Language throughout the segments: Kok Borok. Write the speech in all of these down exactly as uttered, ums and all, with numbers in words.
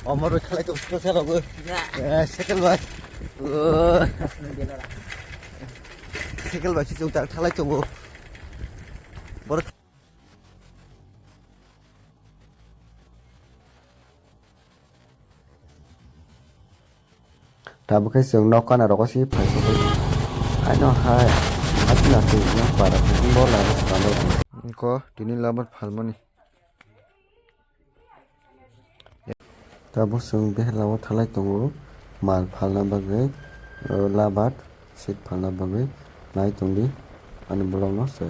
Omor bai khalai tongo, kisa rogo. Eh, cycle bai. Oh. Cycle bai si chwng tak thalai tongo. Borok. Tabuk khe chwng nok kana rogo si phaisogwi. Haino hai, haino hai, nok para, bo lama swkang. Ko tini lamat phalmani. Tabuk chwng behla o thalai tongo, mal phalna bagwi, o labat, seat phalna bagwi nai tongdi ani vlog no se.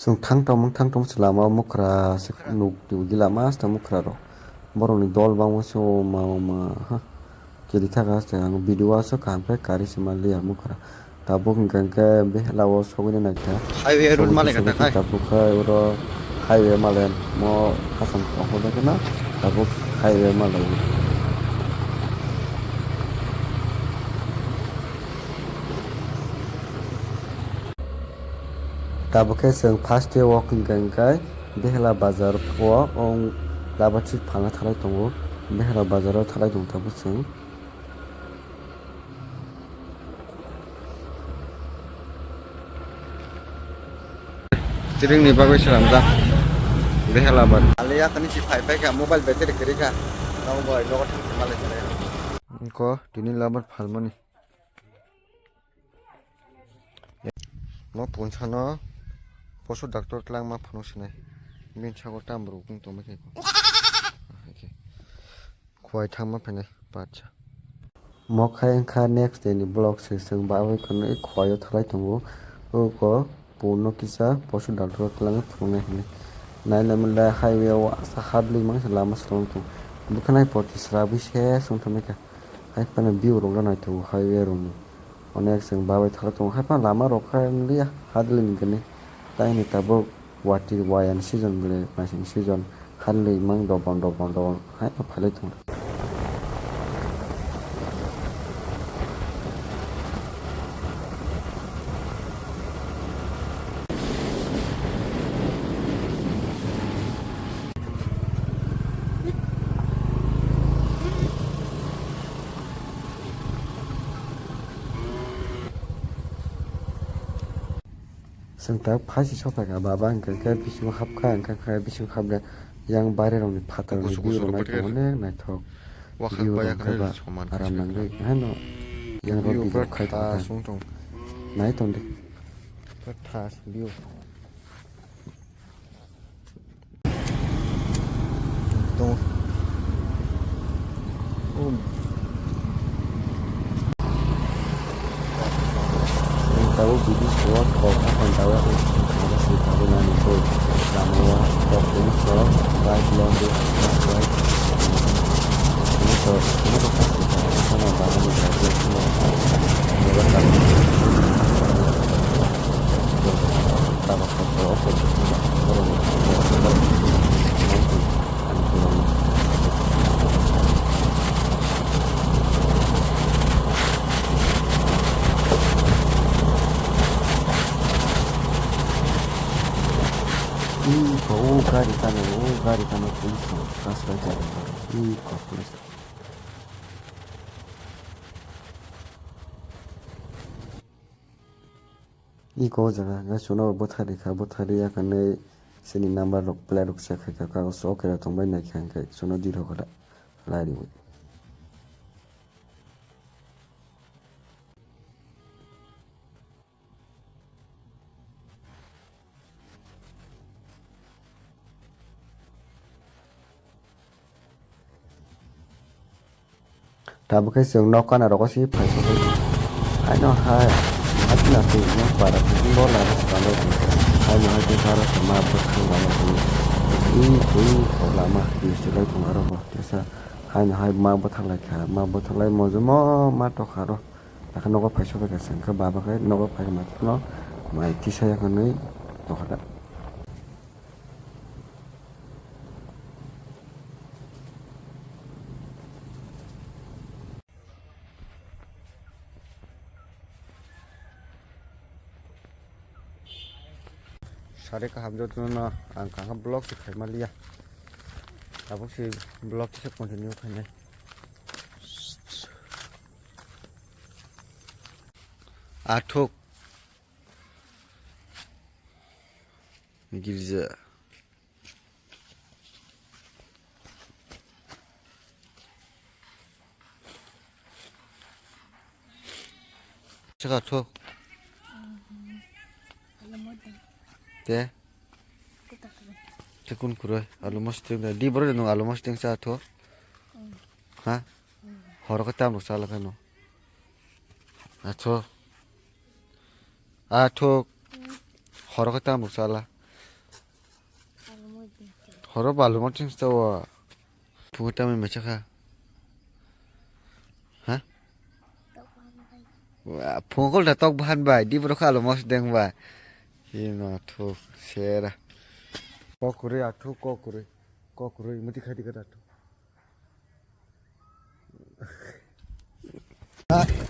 Chwng thang tongmung, thang tongmung se lama o mukhra se nuk twi lama se mukhra rok. Borok ni dol bangma se o ma o ma ha. Kiri thaka se ang video o aswk kaham khe kari se manliya mukhra. Tabuk hwnkhe hwnkhe behla o sogwi naikha. Highway road malai kha ta khai. Tabuk khe oro highway malai mo hasam tongkho khe na tabuk highway malai. Tabuk khe chwng first day walking kha hwnkhe Behla bazar o wng labathik phalna thalai tongo. Behla bazar o thalai tong tabuk chwng. Tiring ni bagwi swnamjak. Behla bazar. Aliya kani si phai phai kha mobile battery kwrwi kha. Tamo bai nogo thang se malai. Ko tini labar phalmani. Mo punsano poso doctor twlangma phano sinai. Bini sago tam rok wng tongma khe. Khwai thangma phainai bacha. Mo khai wngkha next day ni vlog se chwng babai khwnwi khwai o thalai tongo. Oko puno kisa poso doctor twlangwi phunuknai hinwi. Nai nai manle highway o asa hadlwi mangsa lama swrwng tong. Bwkhanai poti srabwi se song tongmai kha. Hai phano view rok no naithogo highway rok ni. Onek chwng babai thalai tongo. Hai phano lama rok khe wngya hadlwi ni gwnwi. Taini tabuk watwi waya ni season bwle naising season hadlwi mang dobon dobon dobon hai no phailai tongo. Chwng tak phaisi sokha kha, baba hwnkhe khe bisingo hapkha, hwnkhe khe bisingo hapde yang baire rokni phatar rokni view rok naithok, onek naithok view rok khe ba aram nangwi haino yang rok video khai tongkha. Nai tongdi. Thas view. Tongo. Um. Ang tabuk video short kok aphano tabuk ang tabuk nani koi lama o kok tini kok bike long de bike. Ini kok ini kok kasih kok sama bahan di kaki semua. Ini kok kami. Ih, kok, oh, gari kano, oh, gari kano, police rok, kas bai jai rok, ih, kok, police rok. Iko o jaga hwnkhe chwngno bwthar rikha, bwthar riya khe nai chini number rok plate rok check khaikha, kagoj o kera tongbai naikha hwnkhe chwngno dirokha lai riwi. Tabuk khe chwng nok kana rogo se phaisogwi. Haino hai, haino hai twi nok para twi bo lama swkang bai tong. Haino hai twi baro se ma bwkhang lama twi. Twi twi kok lama twi se lai tong aro bo. Tesa haino hai ma bwthak lai kha, ma bwthak lai mojomo ma tokha ro. Hakhe nogo phaisogwi kha se wngkha baba khe nogo phai ma phano Mai tisa ya kanai tokada. Sari kaham jotono ang kaham vlog se khaima liya. Tabuk se vlog se continue khainai. Athuk. Girja. Chaka tho. Te. Te kun kuroi. Alu mas ting da. Di boro nung alu mas ting sa tho. Ha? Horo ka tam ro sala kano. Atho. Athuk. Horo khe tamo sala. Horo balu ma thing stawa. Phungo tamni mechakha. Ha? Phungo kol da tok bahan bai. Di borok alo mos deng bai. Ino thuk sera. Kokuri athuk kokuri. Kokuri mati khadi kada athuk.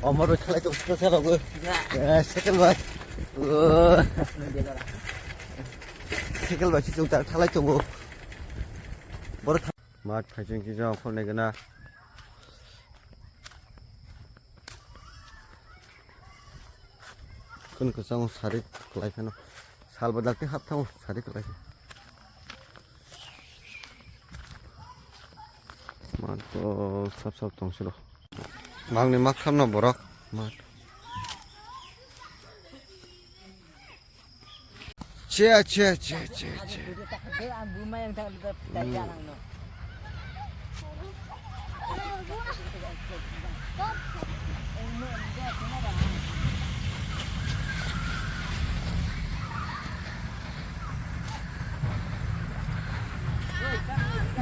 Omor bai khalai tong saka saka bo. Eh, sekel bai. Oh. Sekel bai si chungta thalai tongo. Boro tha- Mat phaising kisa okhor nai gana. Kun kwchang sari kwlai phano. Sal badal khe hap thango sari kwlai khe. Mat bo sap sap tong siro. Mangni mak khamno borok. Mat. Che, che, che, che, che.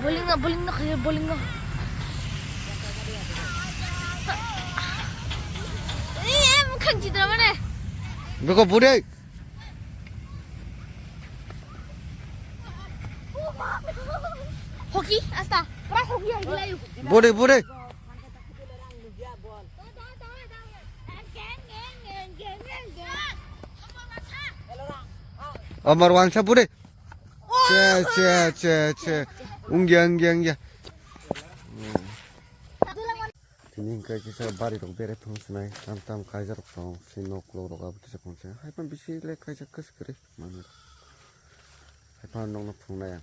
Bowling no, bowling no khayo, bowling no. Eh, mukhang chidra mane. Beko bure. Hoki, asta. Pura hoki, hoki layu. Bure, bure. Amar wangsa bure. Che, che, che, che. Ungya, ungya, ungya. Tini hingke kisa bari rok bere phung sinai, tam tam kaijak rok tong, si nok lok rok abo kisa phung sinai. Hai phano bisi le kaijak khe se kwrwi manwi rok. Hai phano nokno phungnai ang.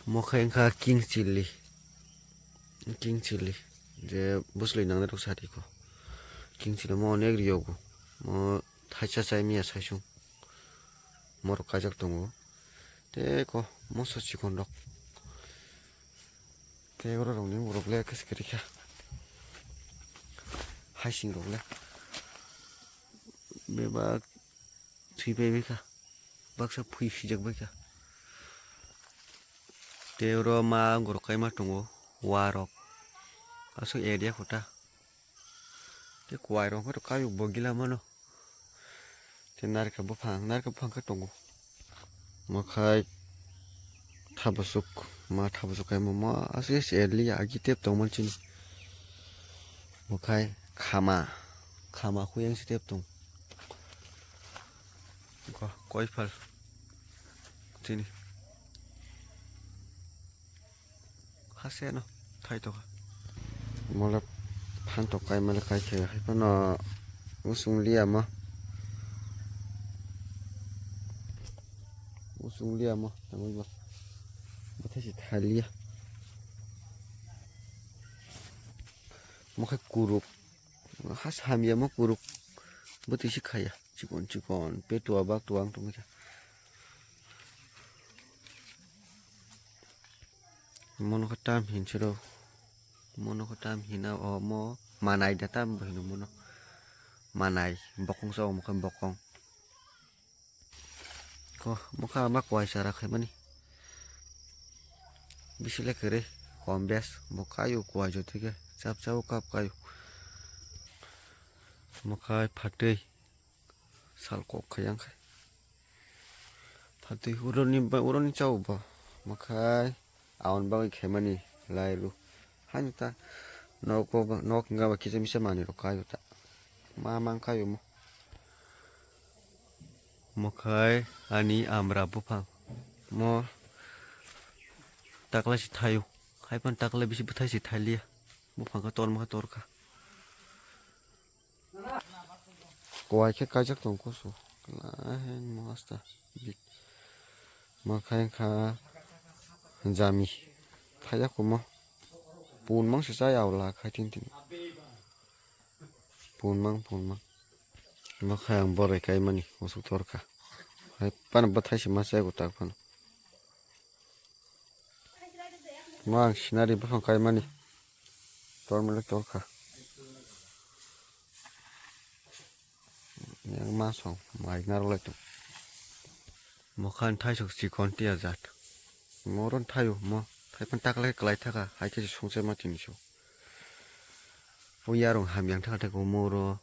Mo khe wngkha king chilli, king chilli je bwswlwi nangnai rok sadi kho. King chilli mo onek riyogo, mo thaisa chai miya saisung. Morok kaijak tongo. Tei ko moso chikon rok. Tei oro rok ni borok le khe se kwrwi kha. Haising rok le. Bebak thwi pai bai kha. Baksa phui sijak bai kha. Tei oro ma borok kaima tongo. Wa rok. Aswk area kota. Tei kuwai rok khe to kayuk bo gila mano. Tei narikal buphang, narikal buphang khe tongo. Mokhai thabusuk, ma thabusuk kaima ma aswk se liya agi tep tongmani chini. Mokhai khama, khama khuyang se tep tong. Ko-, koiphal chini. Hase no thai tokha. Mole phan tok kai male kai khe hai phano usung liya ma. Usung liya ma tangwi ba. Bwthai se thai liya. Mo khe kuruk. Has hamya mo kuruk. Bwtwi se khaya. Chikon chikon. Petua baktua wng tongwi kha. Mono khe tam hin siro. Mono khe tam hina omo manai da tam bo hino mono. Manai bokong sa omo khe bokong. Ko mokha ma kuai sara khaimani. Bisi le kwrwi kom bes bo kaio kuai joto khe chap chao kap kaio. Mokhai phatwi sal kok khai ang khai. Phatwi uroni ba, uroni chao bo. Mokhai aon bagwi khaimani lairu. Haino ta nok bo, nok hinga ba kisa misa manwi rok kaio ta. Ma mang kaio mo. Mokhai ani amra buphang. Mo takla si thaio. Haipan takla bisi bwthai si thailiya. Buphang khe torma khe torkha. Kuai khe kaijak tongo kusu. Mo asta. Mokhai kha jami. Thaiya kumo. Pun mang se chai aula khai tin tin. Pun mang, pun mang. Mokhai ang borai kaimani, usuk torkha. Hai, pana bwthai se ma chai tak phano. Ma ang sinari buphang kaimani. Tormele torkha. Yang ma song, mai narwlai tong. Mokhai thaisok chikon tia jat. Moron thaio, mo. Thaipan takla khe klai thaka, hai khe songchai ma tini so. O yarong hamyang thaka thaka moro.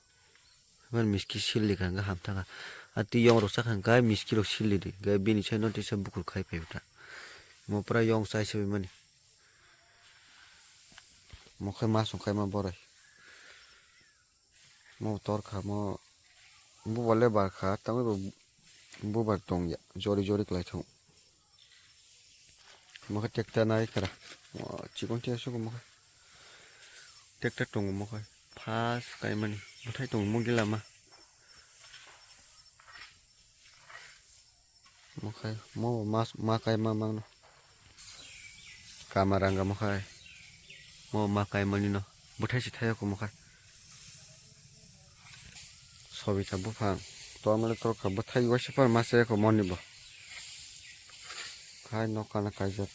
Iman miski sildi kha, hwnkhe ham thaka. A twi yong rok chakha, hwnkhe miski rok sildi di. Hwnkhe bini sai no tisa bukur khai phai ta. Mo pura yong chai se mani. Mo khai ma song khai ma borai. Mo tor kha, mo bubar le bar kha, tamo bo bubar tong ya, jori jori klai thung. Mo khe tekta nai kara. Mo chikon tia sugo mo khe. Tekta tongo mo khe. Fast kaimani. Bwthai tongo mo gila ma. Mo khai, mo ma, ma kai ma mangno. Kama ranga mo khai. Mo ma kai mani no. Bwthai si thaya ko mo khai. Sobita buphang. Tormale torkha bwthai waisa par ma se ko moni bo. Khai no kana kaijak.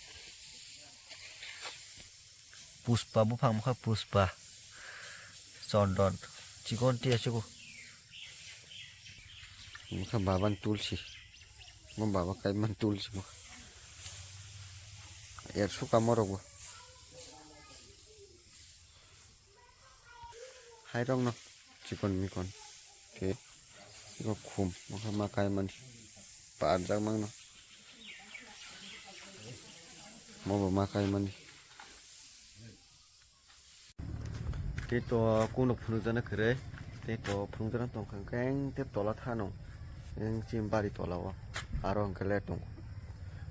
Puspa buphang mokha puspa. Chondon. Chikon tia chikon. Mokha baban tulsi. Mo baba kaiman tulsi mokha. Er suka morok bo. Hai rok no chikon mikon. Ke. Iko khum. Mokha ma kaimani. Parjak mangno. Mo bo ma kaimani. Tei to kuno phunukjana kwrwi, tei to phunukjana tongkha hwnkhe ang tei tola thano, ang chini bari tola o, aro hwnkhe le tongo.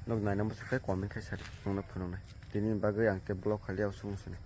Nok naina muchukhe comment khai sadi, nokno phunuknai. Tini bagwi ang tei vlog khaliya o sung sini.